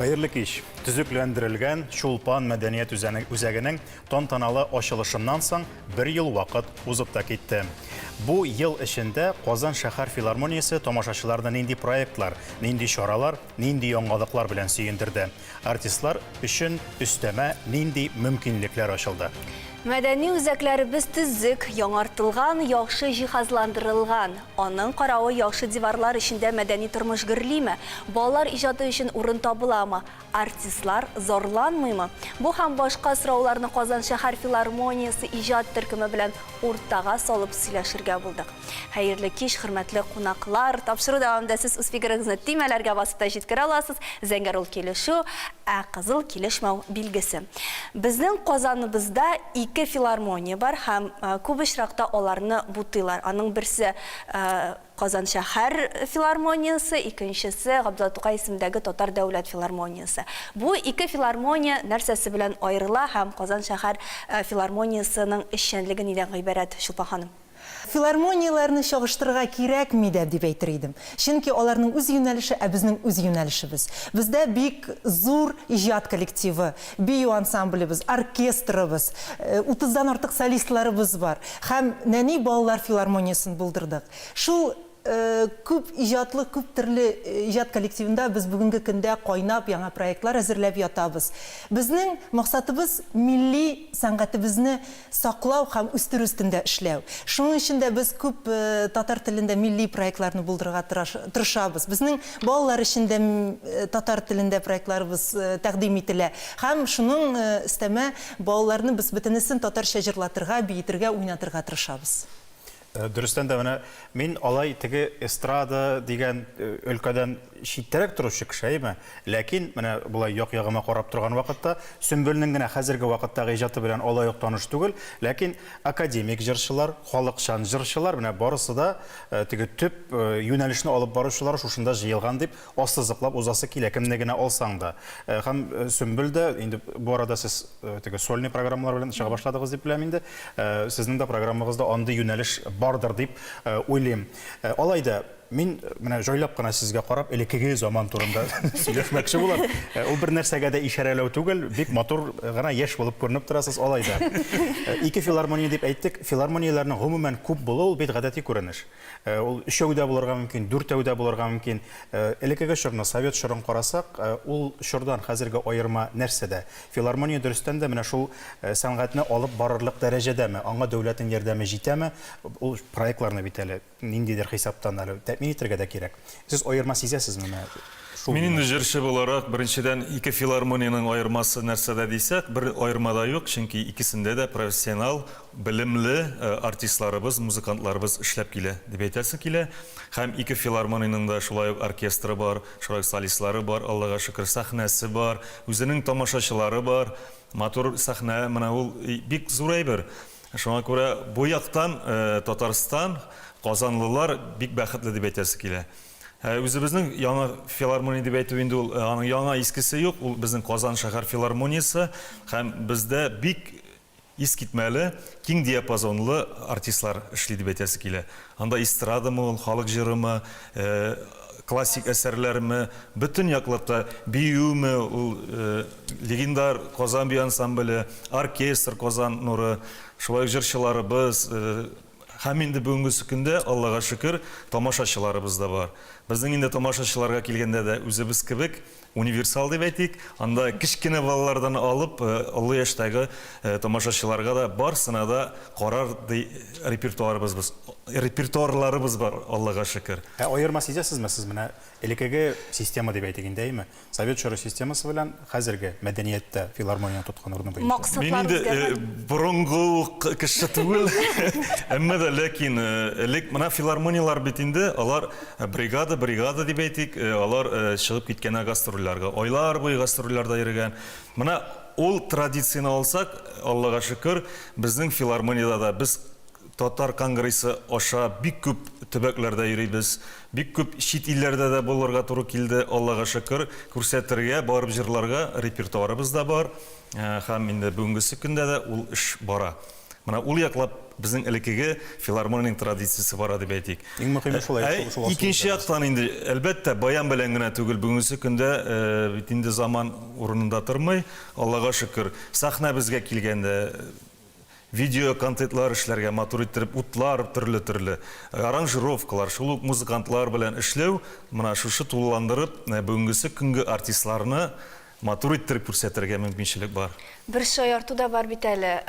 Хәерле кич. Төзекләндерелгән Чулпан мәдәният үзәгенең тантаналы ачылышыннан соң бер ел вакыт узып та китте. Бу ел эчендә Казан шәһәр филармониясе тамашачыларны нинди проектлар, нинди чаралар, нинди яңалыклар белән сөендерде? Артистлар өчен өстәмә нинди мөмкинлекләр ачылды? Мәдәни үзәкләребез төзек, яңартылган, яхшы җиһазландырылган. Аның каравы яхшы диварлар эчендә мәдәни тормыш гөрлиме? Балалар иҗаты өчен урын табыламы? Артистлар зарланмыймы? Бу һәм башка сорауларны Казан шәһәр филармониясе иҗат төркеме белән уртага салып сөйләшергә булдык. Хәерле кич, хөрмәтле кунаклар! Тапшыру дәвамында сез үз фикерегезне төймәләргә басып та җиткерә аласыз. Зәңгәр ул килешү, ә кызыл килешмәү билгесе. Безнең Казаныбызда ике филармония бар һәм күп очракта аларны бутыйлар. Аның берсе Казан шәһәр филармониясе, икенчесе Габдулла Тукай исемендәге Татар дәүләт филармониясе. Бу ике филармония нәрсәсе белән аерыла һәм Казан шәһәр филармониясенең эшчәнлеге нидән гыйбарәт, Чулпан ханым? Филармонияләрне чагыштырырга кирәкми дә дип әйтер идем. Чөнки аларның үз юнәлеше, ә безнең үз юнәлешебез. Бездә бик зур иҗат коллективы, бию ансамблебез, оркестрыбыз, утыздан артык солистларыбыз бар. Һәм нәни балалар филармониясен булдырдык. Шул күп иҗатлы, күп төрле иҗат коллективында без бүгенге көндә кайнап яңа проектлар әзерләп ятабыз. Безнең максатыбыз, милли сәнгатебезне саклау һәм үстерү өстендә эшләү. Шуның өчен дә без күп татар телендә милли проектларны булдырырга тырышабыз. Безнең балалар өчен дә татар телендә проектларыбыз тәкъдим ителә. Һәм шуның өстәмә балаларны без бөтенесен татарча җырлатырга, биетергә, уйнатырга тырышабыз. Дөрестән дә, менә мин алай теге эстрада дигән өлкәдән читтәрәк торучы кеше, әйеме? Ләкин менә болай як-ягыма карап торган вакытта, Сөмбелнең генә хәзерге вакыттагы иҗаты белән алай ук таныш түгел, ләкин академик җырчылар, халыкчан җырчылар, менә барысы да теге төп юнәлешне алып баручылар шушында җыелган дип ассызыклап узасы килә, кемне генә алсаң да. Һәм Сөмбел дә, инде бу арада сез теге сольный программалар белән чыга башладыгыз дип беләм инде. Сезнең дә программагызда андый юнәлеш бардыр дип уйлыйм. Алай да мин менә җайлап кына сезгә карап элеккеге заман турында сөйләшмәкче булам. Ул бер нәрсәгә дә ишарәләү түгел, бик матур гына яшь булып күренеп торасыз алай да. Ике филармония дип әйттек. Филармонияләрнең гомумән күп булуы ул бит гадәти күренеш. Ул өчәү дә булырга мөмкин, дүртәү дә булырга мөмкин. Элеккеге чорны, совет чорын карасак, ул чордан хәзерге аерма нәрсәдә? Филармония дөрестән дә менә шул сәнгатьне алып барырлык дәрәҗәдәме? Аңа дәүләтнең ярдәме җитәме? Ул проектларны бит әле ниндидер хисаптан әле тәэмин итәргә дә кирәк. Сез аерма сизәсезме менә шул Мин инде юнәлештә? җырчы буларак, беренчедән, ике филармониянең аермасы нәрсәдә дисәк, бер аерма да юк, чөнки икесендә дә профессионал Белемле артистларыбыз, музыкантларыбыз эшләп килә, дип әйтәсе килә. Һәм ике филармониянең дә шулай ук оркестры бар, шулай ук солистлары бар, Аллага шөкер, сәхнәсе бар, үзенең тамашачылары бар. Матур сәхнә, менә ул бик зур әйбер. Шуңа күрә бу яктан Татарстан, казанлылар бик бәхетле дип әйтәсе килә. Үзебезнең яңа филармония дип әйтү инде ул, аның яңа искесе юк, ул безнең Казан шәһәр филармониясе һәм бездә бик Искитмәле, киң диапазонлы артистлар эшли дип әйтәсе килә. Анда эстрадамы ул, халык җырымы, классик әсәрләрме, бөтен яклап та, биюме ул, легендар Казан бию ансамбле, оркестр Казан нуры, шулай ук җырчыларыбыз, һәм инде бүгенгесе көндә, Аллага шөкер, тамашачыларыбыз да бар. Безнең инде тамашачыларга килгәндә дә үзебез кебек Универсал дип әйтик, анда кечкенә балалардан алып олы яшьтәге тамашачыларга да барсына да карар ди репертуарыбыз без репертуарларыбыз бар, Аллага шөкер. Ә аерма сизәсезме сез менә элеккеге система дип әйтик инде, әйеме? Совет чоры системасы белән хәзерге мәдәнияттә филармониянең тоткан урыны буенча. Мин Максатлар инде үзгәргән. борынгы ук кеше түгел, әмма дә ләкин элек менә филармонияләр бит инде алар Бригада, бригада дип әйтик, алар чыгып киткәннәр гастрольләргә. Айлар буе гастрольләрдә йөргән. Менә ул традицияне алсак, Аллага шөкер, безнең филармониядә дә без татар конгрессы аша бик күп төбәкләрдә йөрибез, бик күп чит илләрдә дә булырга туры килде, Аллага шөкер, күрсәтергә, барып җырларга репертуарыбыз да бар. Һәм инде бүгенгесе көндә дә ул эш бара. Менә ул яклап безнең элеккеге филармониянең традициясе бара дип әйтик. Иң мөһиме шулай, Ә шул- шул асыл икенче үзләре. яктан инде, әлбәттә, баян белән генә түгел, бүгенге көндә бит инде заман урынында тормый, Аллага шөкер. Сәхнәбезгә килгәндә, видео контентлар эшләргә, матур иттереп утлар төрле-төрле, аранжировкалар, шул ук музыкантлар белән эшләү, менә шушы тулыландырып, бүгенгесе көнге артистларны Матур иттереп күрсәтергә мөмкинчелек бар. Бер шаярту да бар бит әле,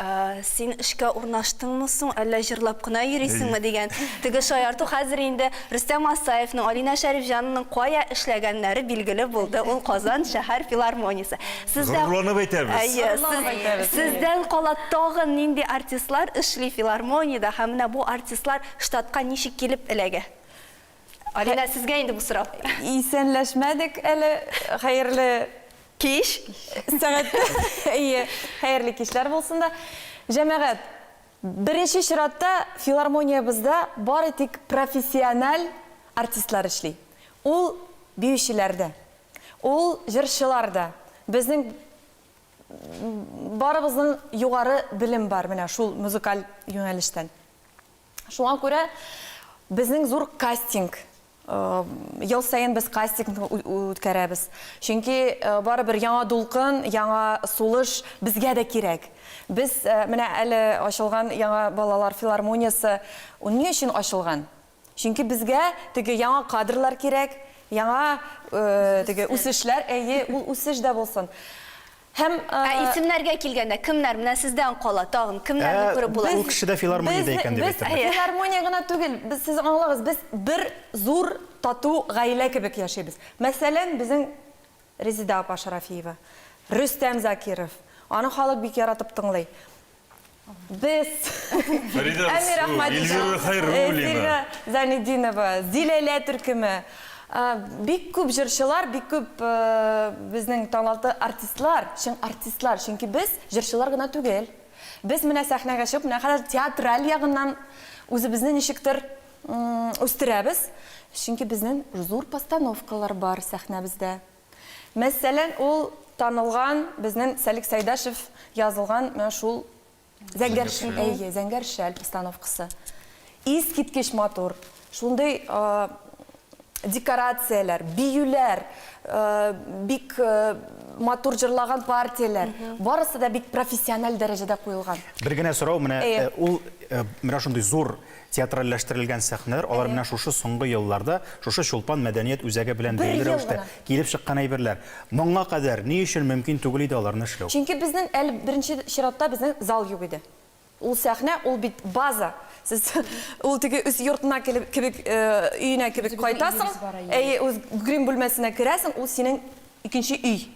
син эшкә урнаштыңмы соң, әллә җырлап кына йөрисеңме дигән. Теге шаярту хәзер инде Рөстәм Асаевның, Алинә Шәрифҗанованың кая эшләгәннәре билгеле булды, ул Казан шәһәр филармониясе. Сездә Горурланып әйтәбез. Әйе, сез, сездән кала тагын нинди артистлар эшли филармониядә һәм менә бу артистлар штатка ничек килеп эләгә? Алинә, сезгә инде бу сорау. Исәнләшмәдек әле, хәерле кич. Сәгать. Әйе, хәерле кичләр булсын да. Җәмәгать, беренче чиратта филармониябездә бары тик профессиональ артистлар эшли. Ул биючеләр дә, ул җырчылар да. Безнең барыбызның югары белем бар менә шул музыкаль юнәлештән. Шуңа күрә безнең зур кастинг, ел саен без кастингны үткәрәбез. Чөнки барыбер яңа дулкын, яңа сулыш безгә дә кирәк. Без менә әле ачылган яңа балалар филармониясе, ул ни өчен ачылган? Чөнки безгә теге яңа кадрлар кирәк, яңа теге үсешләр, әйе, ул үсеш дә булсын. Һәм, Ә исемнәргә килгәндә, кемнәр менә сездән кала тагын, кемнәрне Ә, күреп була? ул кеше дә филармониядә икән дип Без әйтерлек. филармония гына түгел, без, сез аңлагыз, без бер зур тату гаилә кебек яшибез. Мәсәлән, безнең Резеда апа Шарафиева, Рөстәм Закиров, аны халык бик яратып тыңлый. Без, Фәридә Әмир Алсу, Әхмәдиев, Эльвира Хәйруллина. Эльвира Зайнетдинова, Зиләлә төркеме, бик күп җырчылар, бик күп безнең Таңалты артистлар, чын артистлар, чөнки без җырчылар гына түгел. Без менә сәхнәгә чыгып, менә хәзер театраль ягыннан үзебезне ничектер үстерәбез, чөнки безнең зур постановкалар бар сәхнәбездә. Мәсәлән, ул танылган безнең Сәлик Сәйдәшев язылган менә шул Зәңгәр шәл, әйе, Зәңгәр шәл постановкасы. Искиткеч матур. Шундый декорацияләр, биюләр, бик матур җырлаган партияләр. Барысы да бик профессиональ дәрәҗәдә куелган. Бер генә сорау, менә ул менә шундый зур Театральләштерелгән сәхнәләр, алар менә шушы соңгы елларда, шушы Чулпан мәдәният үзәге белән Бер бәйле ел рәвештә гына. килеп чыккан әйберләр. Моңа кадәр ни өчен мөмкин түгел иде аларны эшләү? Чөнки безнең әле беренче чиратта безнең зал юк иде. Ул сәхнә, ул бит база. Сез ул теге үз йортына килеп кебек, өенә кебек кайтасың, әйе, үз грим бүлмәсенә керәсең, ул синең икенче өй.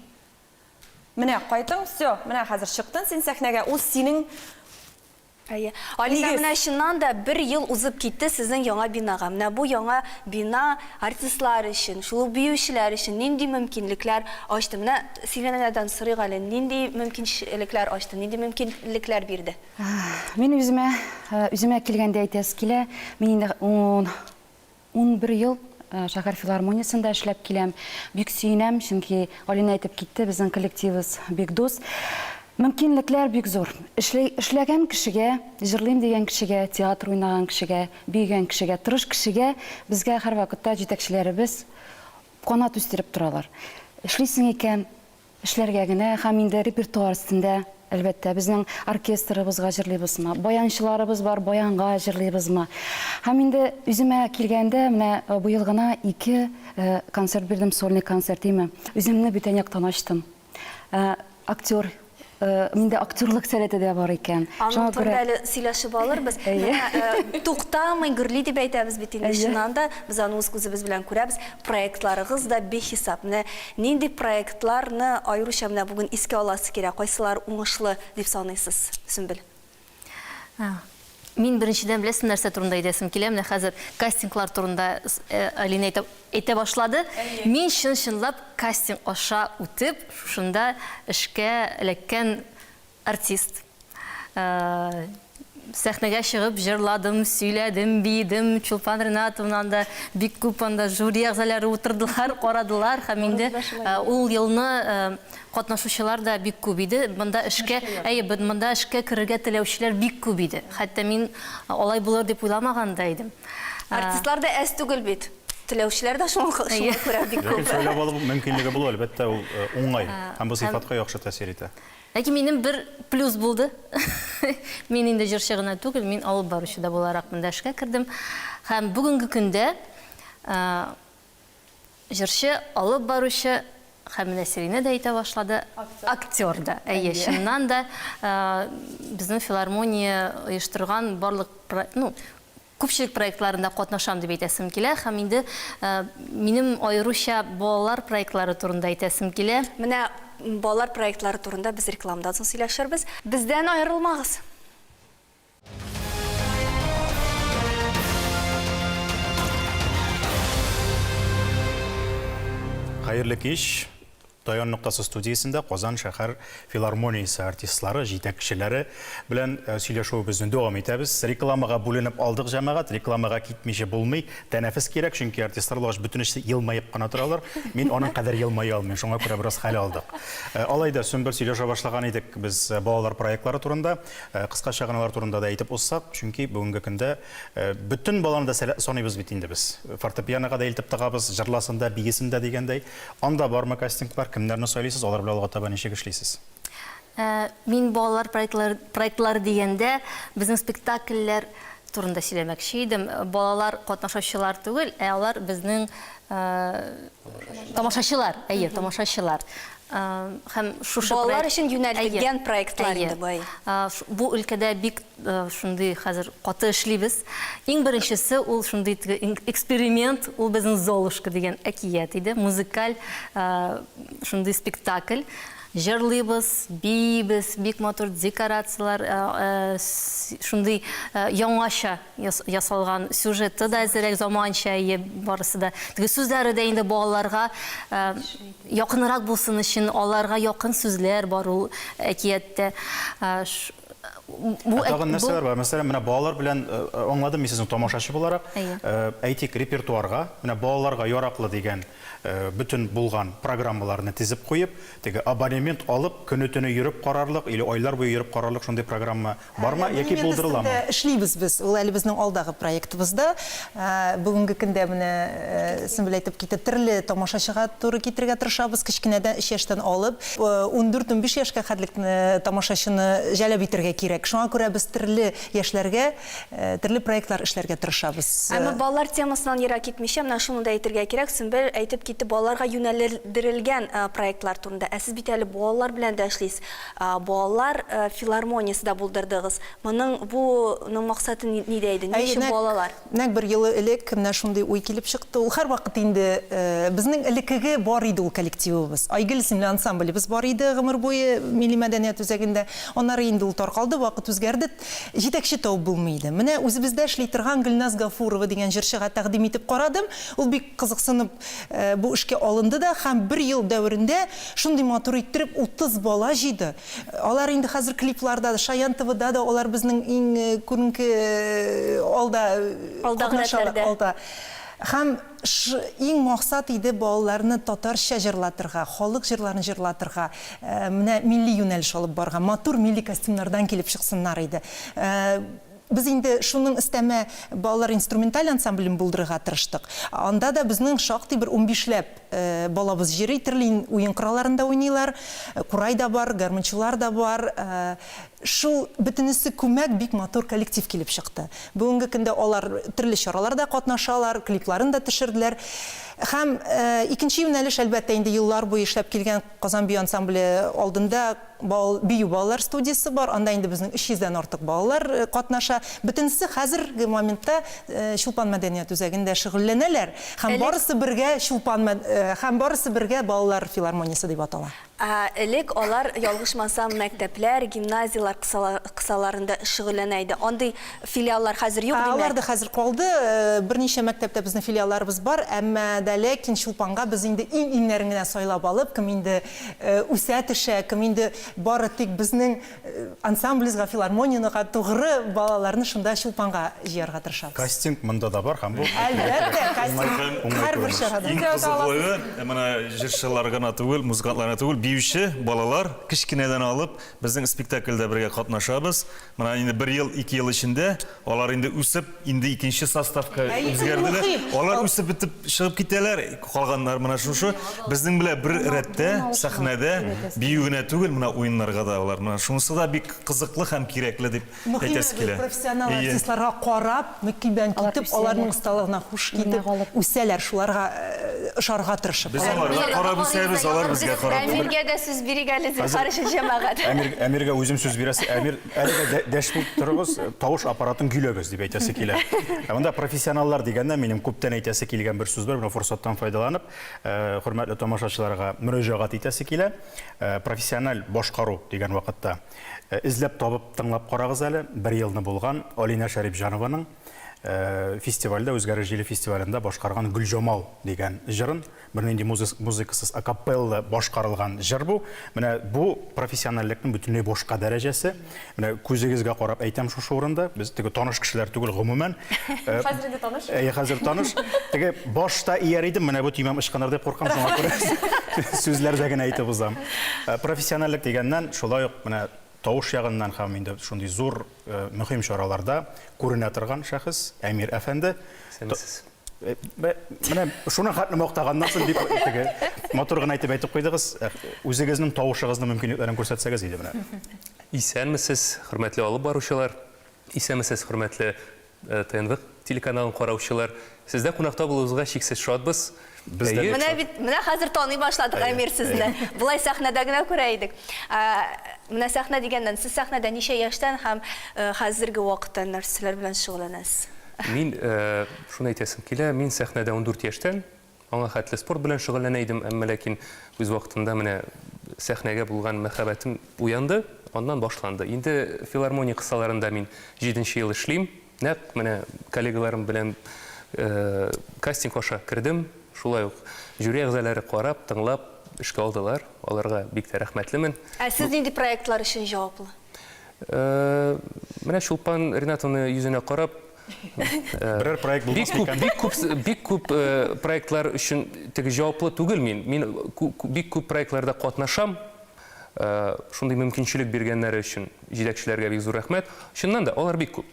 Менә кайтың, всё, менә хәзер чыктың син сәхнәгә, ул синең Әйе. Алисә, Нигез. менә чыннан да бер ел узып китте сезнең яңа бинага. Менә бу яңа бина артистлар өчен, шул ук биючеләр өчен нинди мөмкинлекләр ачты? Менә Сиринәдән сорыйк әле, нинди мөмкинчелекләр ачты, нинди мөмкинлекләр бирде? Мин үземә, үземә килгәндә әйтәсе килә, мин инде ун 11 ел шәһәр филармониясендә эшләп киләм. Бик сөенәм, чөнки Алинә әйтеп китте, безнең коллективыбыз бик дус. Мөмкинлекләр бик зур. Эшли, эшләгән кешегә, җырлыйм дигән кешегә, театр уйнаган кешегә, биегән кешегә, тырыш кешегә безгә һәрвакытта җитәкчеләребез канат үстереп торалар. Эшлисең икән, Эшләргә генә һәм инде репертуар өстендә, әлбәттә, безнең оркестрыбызга җырлыйбызмы, баянчыларыбыз бар, баянга җырлыйбызмы. Һәм инде үземә килгәндә, менә быел гына ике концерт бирдем, сольный концерт, име. Үземне бүтән яктан ачтым. Актер, миндә актерлык сәләте дә бар икән. Аның турында әле сөйләшеп алырбыз. Менә туктамый, гөрли дип әйтәбез бит инде, чыннан да, без аны үз күзебез белән күрәбез. Проектларыгыз да бихисап. Менә нинди проектларны аеруча менә бүген искә аласы килә, кайсылары уңышлы дип саныйсыз, Сөмбел? Мин беренчедән беләсезме нәрсә турында әйтәсем килә? Менә хәзер кастинглар турында Алинә әйтә, әйтә башлады. Мин чын-чынлап кастинг аша үтеп, шушында эшкә эләккән артист. Сәхнәгә чыгып җырладым, сөйләдем, биедем. Чулпан Ринатовна анда бик күп анда жюри әгъзалары утырдылар, карадылар һәм инде ул елны катнашучылар да бик күп иде. Монда эшкә, әйе, монда эшкә керергә теләүчеләр бик күп иде. Хәтта мин алай булыр дип уйламаган да идем. Артистлар да әз түгел бит. Теләүчеләр дә шуңа күрә бик күп. Ләкин сайлап алу мөмкинлеге булу, әлбәттә, ул уңай һәм бу сыйфатка яхшы тәэсир итә. Ләкин минем бер плюс булды. Мин инде җырчы гына түгел, мин алып баручы да буларак монда эшкә кердем. Һәм бүгенге көндә җырчы, алып баручы һәм менә Сиринә дә әйтә башлады, актер да. Әйе, чыннан да безнең филармония оештырган барлык, ну, Күпчелек проектларында катнашам дип әйтәсем килә һәм инде минем аеруча балалар проектлары турында әйтәсем килә. Менә балалар проектлары турында без рекламадан соң сөйләшербез. Бездән аерылмагыз! Хәерле кич! Таян ноктасы студиясендә Казан шәһәр филармониясе артистлары, җитәкчеләре белән сөйләшүебезне дәвам итәбез. Рекламага бүленеп алдык, җәмәгать, рекламага китмичә булмый. Тәнәфес кирәк, чөнки артистлар булгач бөтенесе елмаеп кына торалар. Мин аның кадәр елмая алмыйм, шуңа күрә бераз хәл алдык. Алай да, Сөмбел, сөйләшә башлаган идек без балалар проектлары турында. Кыскача гына алар турында да әйтеп узсак, чөнки бүгенге көндә бөтен баланы да саныйбыз бит инде без. Фортепианога да илтеп тыгабыз, җырласын да, биесен дә дигәндәй. Анда бармы кастинглар, кемнәрне сайлыйсыз, алар белән алга таба ничек эшлисез? Мин балалар проектлары, проектлары дигәндә, безнең спектакльләр турында сөйләмәкче идем. Балалар катнашучылар түгел, ә алар безнең тамашачылар, әйе, тамашачылар. Һәм шушы Балалар өчен юнәлтелгән проектлар инде бу, әйе. Бу өлкәдә бик Шундый хәзер каты эшлибез. Иң беренчесе ул шундый теге эксперимент, ул безнең Золушка дигән әкият иде, музыкаль шундый спектакль. Җырлыйбыз, биибез, бик матур декорацияләр, шундый яңача ясалган сюжеты да әзерәк заманча, әйе, барысы да. Теге сүзләре дә инде балаларга якынрак булсын өчен, аларга якын сүзләр бар ул әкияттә. Бу, ә тагын нәрсәләр бар? Мәсәлән, менә балалар белән э, э, аңладым мин сезнең тамашачы буларак. Э, әйтик, репертуарга, менә балаларга яраклы дигән бөтен булган программаларны тезеп куеп, теге абонемент алып, көне-төне йөреп карарлык или айлар буе йөреп карарлык шундый программа бармы яки булдырыламы? Эшлибез без. Ул әле безнең алдагы проектыбызда. Бүгенге көндә менә Сөмбел әйтеп китте, төрле тамашачыга туры китерергә тырышабыз. Кечкенәдән, өч яшьтән алып, Ундүрт-унбиш яшькә хәтлек тамашачыны җәлеп итәргә кирәк. Шуңа күрә без төрле яшьләргә төрле проектлар эшләргә тырышабыз. Әмма балалар темасыннан ерак китмичә, менә шуны да әйтергә кирәк, Сөмбел әйтеп китте балаларга юнәлдерелгән проектлар турында. Ә сез бит әле балалар белән дә эшлисез. Балалар филармониясе дә булдырдыгыз. Моның бу ның максаты нидә иде? Ни өчен балалар? Нәкъ бер ел элек менә шундый уй килеп чыкты. Ул һәрвакыт инде безнең элеккеге бар иде ул коллективыбыз. Айгөл исемле ансамблебез бар иде гомер буе Милли мәдәният үзәгендә. Аннары инде ул таркалды, вакыт үзгәрде. Җитәкче табып булмый иде. Менә үзебездә эшли торган Гөлназ Гафурова дигән җырчыга тәкъдим итеп карадым. Ул бик кызыксынып бу эшкә алынды да һәм бер ел дәверендә шундый матур иттереп 30 бала җыйды. Алар инде хәзер клипларда да, Шаян ТВда да алар безнең иң күренке алда Алдагы катнашалар, рәтләрдә. алда. Һәм ш иң максат иде балаларны татарча җырлатырга, халык җырларын җырлатырга, менә милли юнәлеш алып барырга, матур милли костюмнардан килеп чыксыннар иде. Без инде шуның өстәмә балалар инструменталь ансамблен булдырырга тырыштык. Анда да безнең шактый бер унбишләп Балабыз җыри, төрле уен коралларында уйныйлар. Курай да бар, гармунчылар да бар. Шул бөтенесе күмәк бик матур коллектив килеп чыкты. Бүгенге көндә алар төрле чараларда катнашалар, клипларын да төшерделәр. Һәм икенче юнәлеш, әлбәттә, инде еллар буе эшләп килгән Казан бию ансамбле алдында Бал, бию балалар студиясе бар, анда инде безнең 300 дән артык балалар катнаша. Бөтенесе хәзерге моментта Чулпан мәдәният үзәгендә шөгыльләнәләр һәм Элек барысы бергә Чулпан мәд, һәм барысы бергә балалар филармониясе дип атала. Ә элек алар, ялгышмасам, мәктәпләр, гимназияләр кысала, кысаларында шөгыльләнә иде. Андый филиаллар хәзер юк, Алар димәк? да хәзер калды. Берничә мәктәптә безнең филиалларыбыз бар, әмма. сәхнәдә, ләкин Чулпанга без инде иң-иңнәрен генә сайлап алып, кем инде үсә төшә, кем инде бары тик безнең ансамблебезгә, филармониянега тугры балаларны шунда Чулпанга җыярга тырышабыз. Кастинг монда да бар һәм бу Әлбәттә, кастинг һәрбер чарада. Иң кызыклы, менә җырчылар гына түгел, музыкантлар гына түгел, биюче балалар кечкенәдән алып безнең спектакльдә бергә катнашабыз. Менә инде бер ел, ике ел эчендә алар инде үсеп, инде икенче составка үзгәрделәр. Алар үсеп бетеп чыгып китәләр, калганнар менә шушы безнең белән бер рәттә сәхнәдә бию генә түгел, менә уеннарга да алар. Менә шунысы да бик кызыклы һәм кирәкле дип әйтәсе килә. Профессионал артистларга карап, мөкиббән китеп, аларның осталыгына хуш китеп үсәләр, шуларга ошарга тырышып. Без аларга карап үсәбез, алар безгә карап. Әмиргә дә сүз бирик әле, зинһар өчен, җәмәгать. Әмиргә үзем сүз бирәсе. Әмир, әлегә дәшми торыгыз, тавыш аппаратын көйләгез, дип әйтәсе килә. Ә монда профессионаллар дигәндә минем күптән әйтәсе килгән бер сүз бар, менә форсаттан файдаланып, хөрмәтле тамашачыларга мөрәҗәгать итәсе килә. Профессиональ башкару дигән вакытта эзләп табып тыңлап карагыз әле, бер елны булган Алинә Шәрипҗанованың фестивальдә, Үзгәреш җиле фестивалендә башкарган Гөлҗамал дигән җырын, бернинди музыкасыз акапелла башкарылган җыр бу. Менә бу профессиональлекнең бөтенләй башка дәрәҗәсе. Менә күзегезгә карап әйтәм шушы урында, без теге таныш кешеләр түгел гомумән. Хәзер инде таныш. Әйе, хәзер таныш. Теге башта ияр идем, менә бу төймәм ычкыныр дип куркам, шуңа күрә сүзләрдә генә әйтеп узам. Профессиональлек дигәннән, шулай ук менә тавыш ягыннан һәм инде шундый зур мөһим чараларда күренә торган шәхес Әмир әфәнде. Исәнмесез. Менә шуның хәтле мактаганнан соң бик теге матур гына итеп әйтеп куйдыгыз. Үзегезнең тавышыгызның мөмкинлекләрен күрсәтсәгез иде менә. Исәнмесез, хөрмәтле алып баручылар. Исәнмесез, хөрмәтле ТНВ телеканалын караучылар. Сездә кунакта булуыбызга чиксез шатбыз. Без дә Әйе. Менә бит, менә хәзер таный башладык, Әмир, сезне. Болай сәхнәдә генә күрә идек. Менә сәхнә дигәннән, сез сәхнәдә ничә яшьтән һәм хәзерге вакытта нәрсәләр белән шөгыльләнәсез? Мин шуны әйтәсем килә, мин сәхнәдә 14 яшьтән. Аңа хәтле спорт белән шөгыльләнә идем, әмма ләкин үз вакытында менә сәхнәгә булган мәхәббәтем уянды, аннан башланды. Инде филармония кысаларында мин җиденче ел эшлим. Нәкъ менә коллегаларым белән кастинг аша кердем. Шулай ук жюри әгъзалары карап, тыңлап эшкә алдылар. Аларга бик тә рәхмәтлемен. Ә сез нинди проектлар өчен җаваплы? Менә Чулпан Ринатовна йөзенә карап, Берәр проект булмас бик күп, микән? бик күп, бик күп проектлар өчен теге җаваплы түгел мин. Мин бик күп проектларда катнашам. Шундый мөмкинчелек биргәннәре өчен җитәкчеләргә бик зур рәхмәт. Чыннан да, алар бик күп.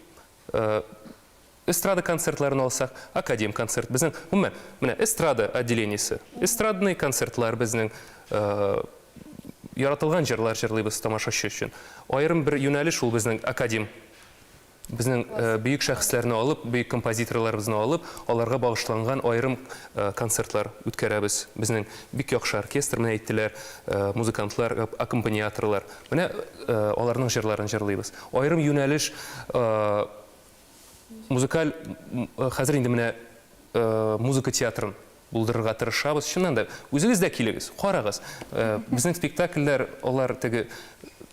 Эстрада концертларын алсак, академ концерт безнең, гомумән, менә эстрада отделениесе, эстрадный концертлар безнең, яратылган җырлар җырлыйбыз тамашачы өчен. Аерым бер юнәлеш ул безнең академ. Безнең бөек шәхесләрне алып, бөек композиторларыбызны алып, аларга багышланган аерым концертлар үткәрәбез. Безнең бик яхшы оркестр, менә әйттеләр, музыкантлар, аккомпаниаторлар. Менә аларның җырларын җырлыйбыз. Аерым юнәлеш Музыкаль, хәзер инде менә музыка театрын булдырырга тырышабыз. Чыннан да, үзегез дә килегез, карагыз. Безнең спектакльләр, алар теге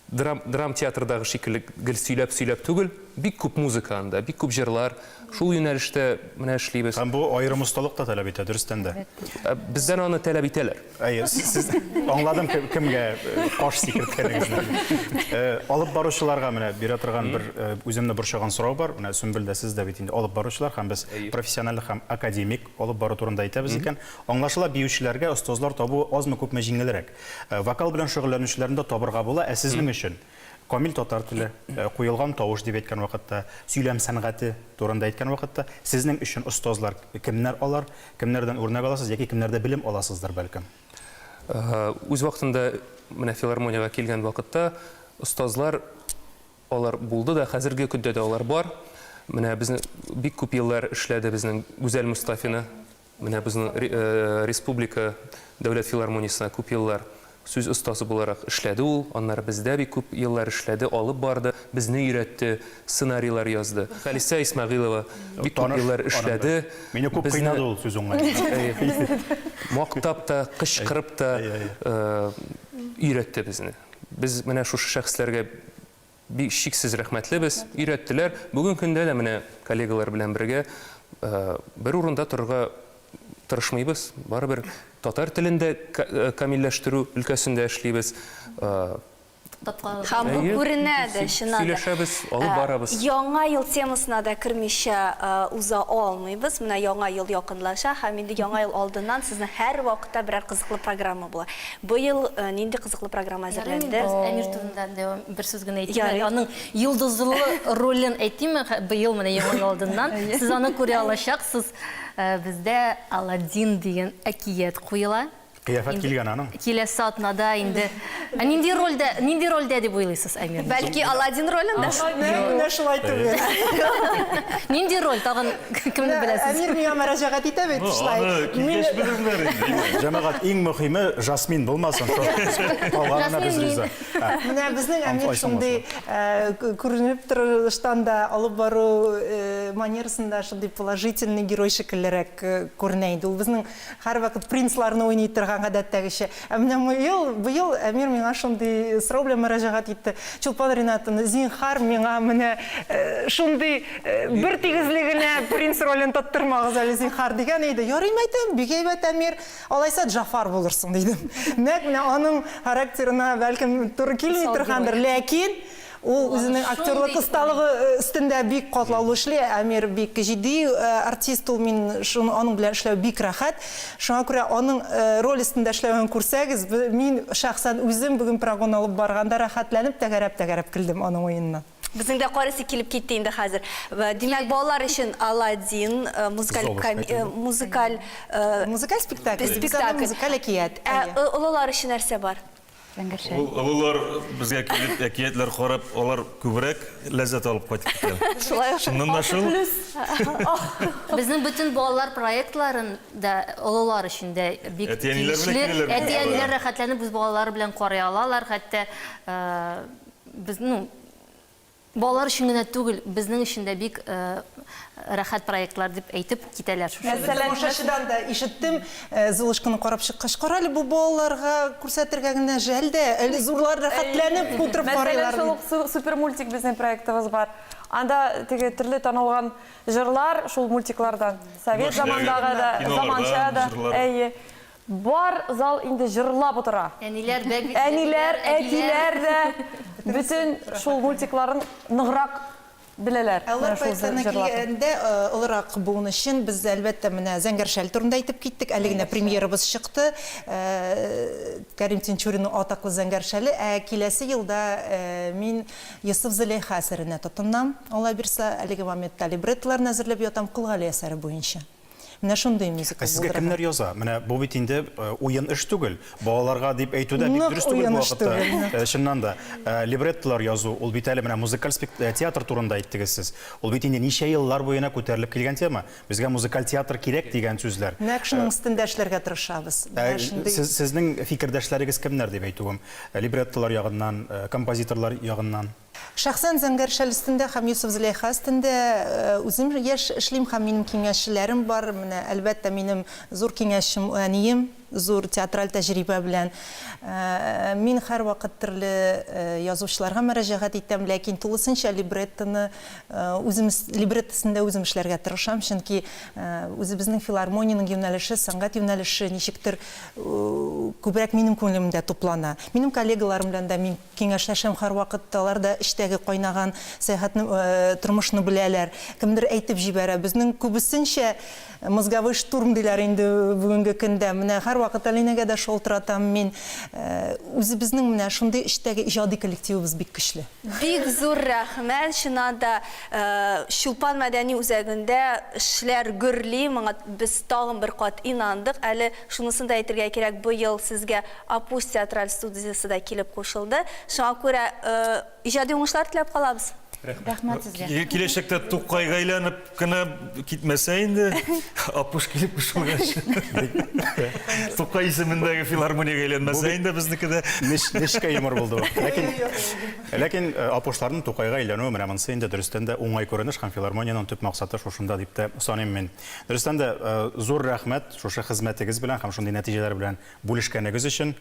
драм, драм театрдагы шикелле гел сөйләп-сөйләп түгел, бик күп музыка анда, бик күп җырлар. Шул юнәлештә менә эшлибез. Һәм бу аерым осталык та таләп итә, дөрестән дә. Бездән аны таләп итәләр. Әйе, сез аңладым кемгә каш сикерткәнегезне. Алып баручыларга менә бирә торган бер үземне борчыган сорау бар. Менә Сөмбел дә, сез дә бит инде алып баручылар һәм без профессиональ һәм академик алып бару турында әйтәбез икән. Аңлашыла, биючеләргә остазлар табу азмы-күпме җиңелрәк. Вокал белән шөгыльләнүчеләрне дә табырга була, ә сезнең өчен камил татар теле, куелган тавыш дип әйткән вакытта, сөйләм сәнгате турында әйткән вакытта, сезнең өчен остазлар кемнәр алар? Кемнәрдән үрнәк аласыз яки кемнәрдә белем аласыздыр, бәлкем? Үз вакытында менә филармониягә килгән вакытта остазлар алар булды да, хәзерге көндә дә алар бар. Менә безне бик күп еллар эшләде безнең Гүзәл Мостафина. Менә безнең республика дәүләт филармониясенә күп еллар сүз остасы буларак эшләде ул. Аннары бездә бик күп еллар эшләде, алып барды, безне өйрәтте, сценарийлар язды. Халисә Исмәгыйлова бик күп еллар эшләде. Мине күп кыйнады ул сүз уңаеннан. Мактап та, кычкырып та өйрәтте безне. Без менә шушы шәхесләргә Бик чиксез рәхмәтлебез, өйрәттеләр. Бүген көндә дә менә коллегалар белән бергә бер урында торырга тырышмыйбыз. Барыбер татар телен дә камилләштерү өлкәсендә эшлибез. Һәм бу күренә дә, чыннан да. Сөйләшәбез, алып барабыз. Яңа ел темасына да кермичә уза алмыйбыз. Менә Яңа ел якынлаша һәм инде Яңа ел алдыннан сезнең һәрвакытта берәр кызыклы программа була. Быел нинди кызыклы программа әзерләнде? Ярый, мин Әмир турында дәвам бер сүз генә әйтим әле. Аның йолдызлы ролен әйтимме? Быел менә Яңа ел алдыннан сез аны күрә алачаксыз. Бездә Аладдин дигән әкият куела. Кыяфәт килгән аның. Киләсе атнада инде. Ә нинди рольдә, нинди рольдә дип уйлыйсыз, Әмир? Бәлки Аладдин ролендә? Менә шулай түгел. Нинди роль? Тагын кемне беләсез? Әмир миңа мөрәҗәгать итә бит шулай. Аны килгәч белерләр инде. Җәмәгать, иң мөхиме Жасмин булмасын, шул. Калганына без риза. Менә безнең Әмир шундый күренеп торыштан да, алып бару манерасында шундый положительный герой шикеллерәк күренә инде. Ул безнең Һәрвакыт принцларны уйный торган гадәттәгечә. Ә менә быел, быел Әмир миңа шундый сорау белән мөрәҗәгать итте. Чулпан Ринатовна, зинһар, миңа менә шундый бер тигезле генә принц ролен тоттырмагыз әле, зинһар, дигән иде. Ярый, мәйтәм, бик әйбәт, Әмир. Алайса Джафар булырсың, дидем. Нәкъ менә аның характерына, бәлкем, туры килми торгандыр, ләкин Ул үзенең актерлык осталыгы өстендә бик катлаулы эшли. Әмир бик җитди артист ул, мин шуны аның белән эшләү бик рәхәт. Шуңа күрә аның роль өстендә эшләвен күрсәгез, мин шәхсән үзем бүген прогон алып барганда рәхәтләнеп тәгәрәп-тәгәрәп көлдем аның уеныннан. Безнең дә карыйсы килеп китте инде хәзер. Димәк, балалар өчен Аладдин, музыкаль музыкаль Музыкаль спектакль. Спектакль. Музыкаль әкият. Ә олылар өчен нәрсә бар? Зәңгәр Ул олылар безгә килеп әкиятләр карап, алар күбрәк ләззәт алып кайтып китәләр. Шулай ук. Чыннан да шул. Безнең бөтен балалар проектларын да олылар өчен дә бик Әти-әниләр белән тиешле. киләләр бит Әти-әниләр алар. рәхәтләнеп үз балалары белән карый алалар, хәтта без, ну, Балалар өчен генә түгел, безнең өчен дә бик рәхәт проектлар, дип әйтеп китәләр шушы. Мәсәлән, тамашачыдан да ишеттем, Золушканы карап чыккач, карале, бу балаларга күрсәтергә генә жәл дә, әле зурлар рәхәтләнеп утырып карыйлар. Мәсәлән, шул ук Супермультик безнең проектыбыз бар. Анда теге төрле танылган җырлар шул мультиклардан. Совет замандагы да, заманча да. Әйе. Бар зал инде җырлап утыра. Әниләр, бәби, Әниләр, әтиләр дә бөтен шул мультикларын ныграк беләләр. Ә алар Менә шул проектларына җырларны. килгәндә, олырак буын өчен без, әлбәттә, менә Зәңгәр шәл турында әйтеп киттек. Әле генә премьерабыз чыкты. Кәрим Тинчуринның атаклы Зәңгәр шәле. Ә киләсе елда мин Йосыф Зөләйха әсәренә тотынам, Алла бирса. Әлеге моментта либреттоларны әзерләп ятам Кол Гали әсәре буенча. Менә шундый мюзикл Ә сезгә булдырырга. кемнәр яза? Менә бу бит инде уен эш түгел. Балаларга дип әйтү дә бик Нык дөрес түгел уен бу эш вакытта. түгел, нык. Чыннан да, либреттолар язу, ул бит әле менә музыкаль театр турында әйттегез сез. Ул бит инде ничә еллар буена күтәрелеп килгән тема. Безгә музыкаль театр кирәк дигән сүзләр. Нәкъ шуның өстендә эшләргә тырышабыз. Менә шундый. Сезнең фикердәшләрегез кемнәр дип әйтүем? Либреттолар ягыннан, композиторлар ягыннан. Шәхсән Зәңгәр шәл өстендә һәм Йосыф Зөләйха өстендә үзем яшь эшлим һәм минем киңәшчеләрем бар. Менә, әлбәттә, минем зур киңәшчем әнием, зур театраль тәҗрибә белән. Мин һәрвакыт төрле язучыларга мөрәҗәгать итәм, ләкин тулысынча либреттоны үзем либреттосында үзем эшләргә тырышам, чөнки үзебезнең филармониянең юнәлеше, сәнгать юнәлеше ничектер күбрәк минем күңелемдә туплана. Минем коллегаларым белән дә мин Киңәшләшәм һәрвакыт, алар да эчтәге кайнаган сәяхәтне, тормышны беләләр. Кемдер әйтеп җибәрә. Безнең күбесенчә мозговой штурм диләр инде бүгенге көндә. Менә һәрвакыт Алинәгә дә шалтыратам мин. Үзебезнең менә шундый эчтәге иҗади коллективыбыз бик көчле. Бик зур рәхмәт, чыннан да Чулпан мәдәни үзәгендә эшләр гөрли, моңа без тагын бер кат инандык. Әле шунысын да әйтергә кирәк, быел сезгә Апуш театраль студиясе дә килеп кушылды. Шуңа күрә иҗади уңышлар теләп калабыз. Рәхмәт сезгә. Киләчәктә Тукайга әйләнеп кенә китмәсә инде, Апуш килеп кушылгач. Тукай исемендәге филармониягә әйләнмәсә инде безнеке дә. Нечкә юмор булды бу. Ләкин, ләкин Апушларның Тукайга әйләнүе менә монысы инде дөрестән дә уңай күренеш һәм филармониянең төп максаты шушында дип тә саныйм мин. Дөрестән дә зур рәхмәт шушы хезмәтегез белән һәм шундый нәтиҗәләр белән Бүлешкәнегез өчен.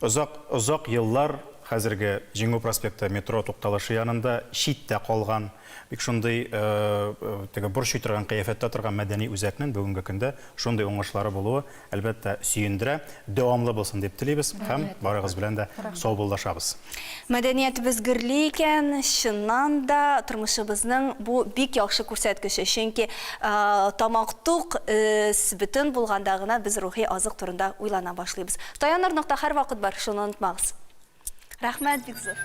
Озак, озак еллар хәзерге Җиңү проспекты метро тукталышы янында читтә калган, бик шундый теге борчый торган кыяфәттә торган мәдәни үзәкнең бүгенге көндә шундый уңышлары булуы, әлбәттә, сөендерә. Дәвамлы булсын дип телибез һәм барыгыз белән дә саубуллашабыз. Мәдәниятебез гөрли икән, чыннан да, тормышыбызның бу бик яхшы күрсәткече. Чөнки тамак тук, өс бөтен булганда гына без рухи азык турында уйлана башлыйбыз. Таяныр нокта һәрвакыт бар, шуны онытмагыз. Рәхмәт бик зур.